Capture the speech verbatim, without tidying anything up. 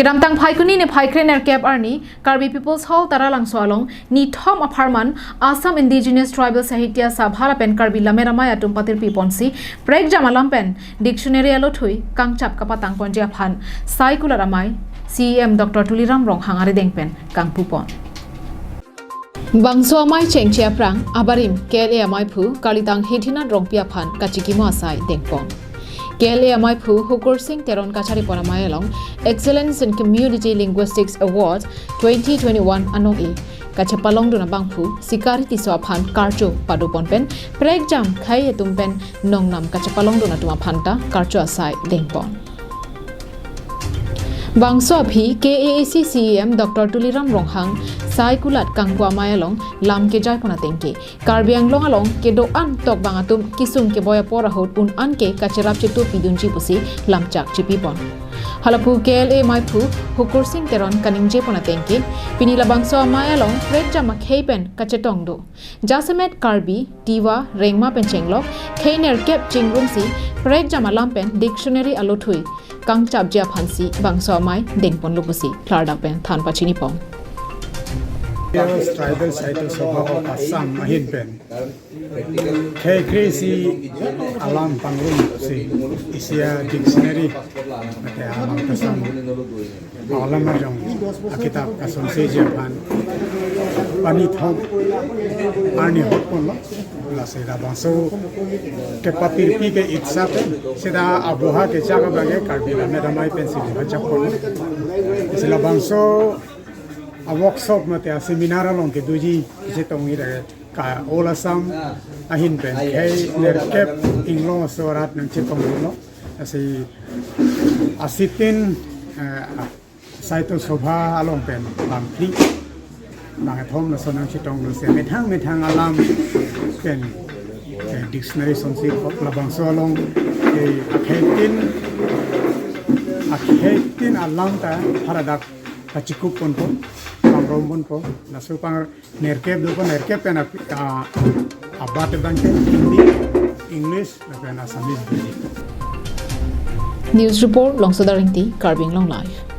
Kedamtang Phaikuni niphai krenerkep arni Karbi People's Hall Taralangso along nithom apharman Assam Indigenous Tribal Sahitya Sabha lapen Karbi Lammet Amei atum patirpiponsi prekjam alam pen dictionary alothui kangchap kapatangponji aphan Saikulat Amei C E M Doctor Tuliram Ronghang arideng pen kangpupon. Bangso amei chengche aphrang abarim K L A ameiphu Kalitang Hethinath Rongpi aphan kachikimo asai dengpon. K L A ameiphu Hukur Sing Teron kacharipon amei along Excellence in Community Linguistics Award twenty twenty-one anong-e kachepalongdun abangphu Sikari Tisso aphan karcho padopon pen prekjam khei atum pen nongnam kachepalongdun atum aphanta karcho asai dengpon. Bangso aphi K A A C C E M Doctor Tuliram Ronghang Saikulat kangpu amei along lam kejaipon atengke Karbi Anglong along kedo-an tokbang atum kisung keboi apor ahut un-an ke kacherap chetu pidunji pusi lamchak chipipon. Halapu K L A ameiphu Hukur Sing Teron kaningjepon atengke pini labangso amei along prekjam akhei pen kachetong do. Jasemet Karbi, Tiwa, Rengma pen chenglok khei nerkep chingrumsi prekjam alam pen dictionary alothui kangchapji aphansi bangso amei dengponlo pusi klardak pen than pachinipon. Tribal Sahitya Sabha of Assam ahin pen khei kre-isi alam pangrumsi isi a-dictionary mate alam kasam alam arjong akitap kasonseji aphan pini thom arni hotponlo. Lasi labangso kepatirpi ke itsa pen seta aboha kechak abangke Karbi Lammet Amei pensi aboha chakponlo. Lasi labangso a-workshop mate a-seminar along kedoji kachetongji lake ka All Assam ahin pen khei nerkep inglong aso arat nangchetonglo. Lasi asitin, eh, Sahitya Sabha along pen bangphli bangkethom laso nangchetonglo, lasi methang methang alam pen, eh, dictionary sonsi labangso along, eh, akheitin akheitin alam ta haladak kachikupponpo, pangromponpo, laso pang nerkep dopo, nerkep pen ap-, a-, abat abangke Hindi, English lapen Assamese doji. News report, Longsoda Ringti, Karbi Anglong Live.